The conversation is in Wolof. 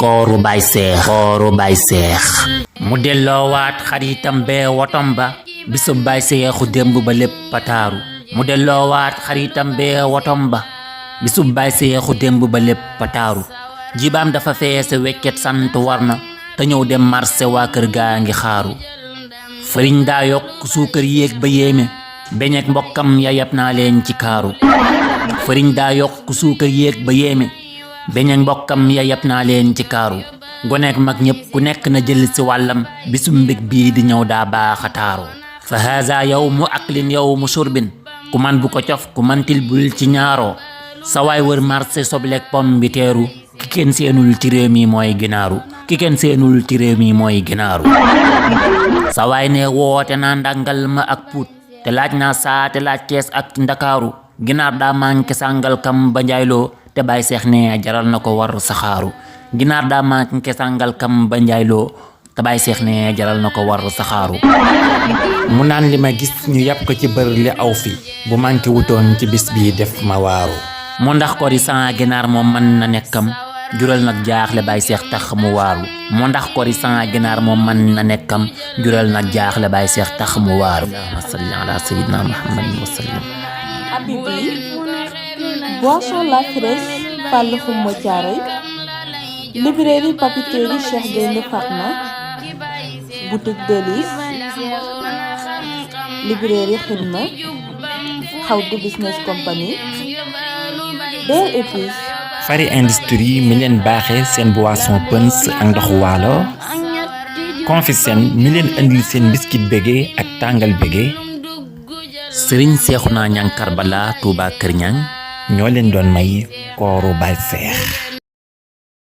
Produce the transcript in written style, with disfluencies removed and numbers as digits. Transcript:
kooru Baay Seex mu delloowaat xaritam bee wotom ba bisub Baay Seexu démb ba lépp pataaru mu delloowaat xaritam bee wotom ba bisub Baay Seexu démb ba lépp pataaru jibaam dafa feese wekket sant war na te ñëw dem marché waa kër gaa ngi xaaru fariñ daa yokk suukar yéeg ba yéeme beñeek mbokkam ya yab naa leen ci kaaru fariñ daa yokk suukar yéeg ba yéeme beñeek mbokkam ya yab naa leen ci kaaru goneek mag ñépp ku nekk na jël ci wàllam bisum mbég bii di ñëw daa baax a taaru fa haza yawmu aklin yawmu shurbin ku man bu ko cof ku mantil bul ci ñaaroo sa waay wër marché sobleek pom bi teeru ki kenn seenul ci réew mi mooy ginaaru sa waay ne woote naa ndàngal ma ak puut te laaj naa saa te laaj kees ak ndakaaru ginaar daa manqué sàngal kam ba njaayloo te Baay Seex ne jaral na ko war saxaaru ginaar daa manqué sàngal kam ba njaayloo te Baay Seex ne jaral na ko war saxaaru mu naan li ma gis ñu yàpp ko ci bër li aw fi bu manqué wutoon ci bis bi def ma waaru mu ndax ko di sans ginaar moom mën na nekkam jural nag jaaxle Baay Seex tax mu waaru mu ndax ko di sans ginaar moom mën na nekkam jural nag jaaxle Baay Seex tax mu waaru allahumma salli ala sayyidina muhammadin wa sallam Habibi boisson La Fraîche Fallou Khouma Thiaroye librairie papeterie Cheikh Gaïndé Fatma boutique Délices librairie Xidma Xawdu Business Company Del Épices Fari Industrie mi leen baaxee seen boisson Pëns ak ndoxu waalo Confisen mi leen indil seen biscuit bégé ak tàngal bégé Sëriñ Seexuna Ñaŋ Karbala Touba Kër Ñaŋ ñoo leen doon may kooru Baay Seex